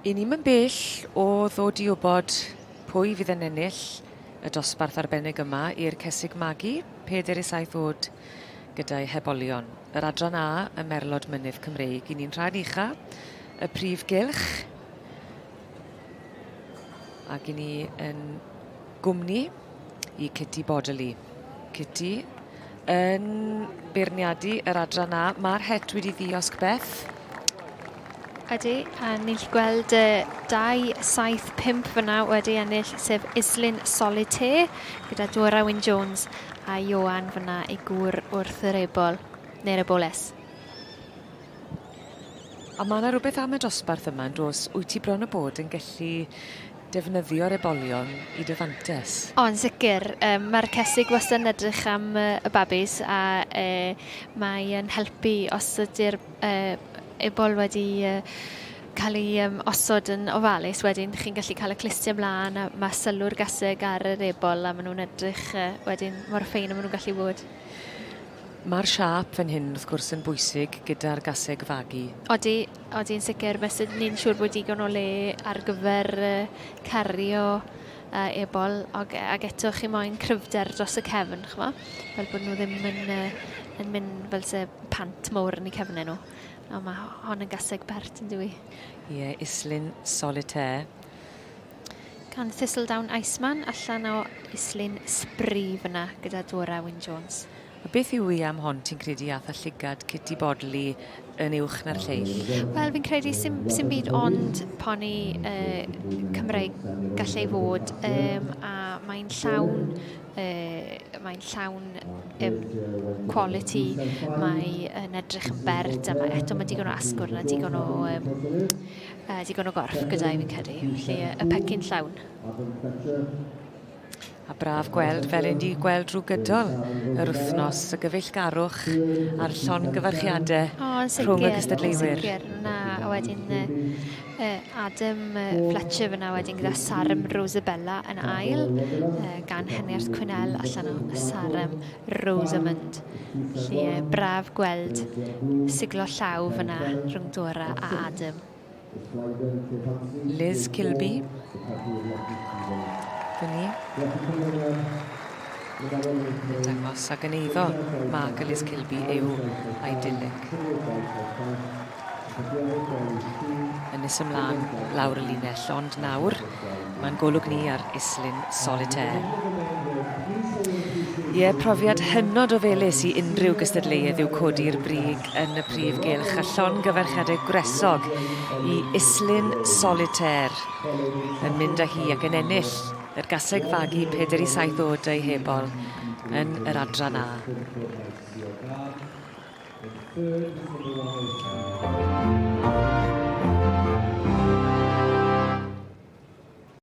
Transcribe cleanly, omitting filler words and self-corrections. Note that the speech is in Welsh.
I ni'm yn bell o ddod i wybod pwy fydd yn ennill y dosbarth arbennig yma i'r cesig magu, peder i saith oed gyda'i hebolion. Yr adran A, y Merlod Mynydd Cymreig, i ni'n rhan ucha, y prif gylch, ac i ni yn gwmni i Kitty Bodley. Kitty yn beirniadu yr adran A. Mae'r het wedi ddiosg Beth. Ydy, a ni'n gallu gweld uh, 2, 7, 5 fyna wedi ennill, sef Islyn Solitaire, gyda Dora Wyn Jones a Ioan fyna ei gŵr wrth yr ebol, neu'r eboles. A mae yna rhywbeth am y dosbarth yma, yn does? Wyt ti bron o bod yn gallu defnyddio'r ebolion i dy fantes? O, yn sicr. Um, Mae'r cesig wastad yn edrych am uh, y babis a uh, mae'n helpu os ydy'r uh, ebol wedi uh, cael ei um, osod yn ofalus wedyn chi'n gallu cael y clustiau ymlaen a mae sylw'r gaseg ar yr ebol a maen nhw'n edrych uh, wedyn mor ffein a maen nhw'n gallu bod. Mae'r siâp fan hyn wrth gwrs yn bwysig gyda'r gaseg fagu. Odi, odi yn sicr. Felly ni'n siŵr bod digon o le ar gyfer uh, cario uh, ebol ag, ag eto chi moyn cryfder dros y cefn, chmo? Fel bod nhw ddim yn, uh, yn mynd fel se pant mowr yn eu cefnau nhw. A mae hon yn gaseg bert yn dywi. Ie, yeah, Islyn Solitaire. Gan Thistledown Iceman allan o Islyn Spree fyna gyda Dora Wyn Jones. A beth yw i am hon ti'n credu ath â llygad Kitty Bodley yn uwch na'r lleill? Wel, fi'n credu sy'n sy byd ond poni uh, Cymreig gallai fod um, a mae'n llawn uh, mae'n llawn um, quality, mae yn edrych yn bert a mae, eto mae digon o asgwrn a digon o um, Uh, digon o gorff gyda i fi'n credu, felly y pecyn llawn. A braf gweld, fel ein di gweld drwy gydol yr wythnos, y gyfeillgarwch a'r llongyfarchiadau oh, rhwng y cystadleuwyr. Sicr, na, a wedyn uh, Adam Fletcher fyna wedyn gyda Sarem Rosabella yn ail, uh, gan Heniarth Quinnell allan o Sarem Rosamund. Felly uh, braf gweld siglo llaw fyna rhwng Dora a Adam. Liz Kilby. Fyny. Yn dangos ac yn eiddo Mark a Liz Kilby yw Idyllic. Yn nes ymlaen lawr y linell, ond nawr mae'n golwg ni ar Islyn Solitaire. Ie, profiad hynod o felys i unrhyw gystadleuedd yw codi'r brig yn y prif gylch a llongyfarchiadau gwresog i Islyn Solitaire yn mynd â hi ac yn ennill yr gaseg fagu 4 i 7 oed ei hebol yn yr adran A.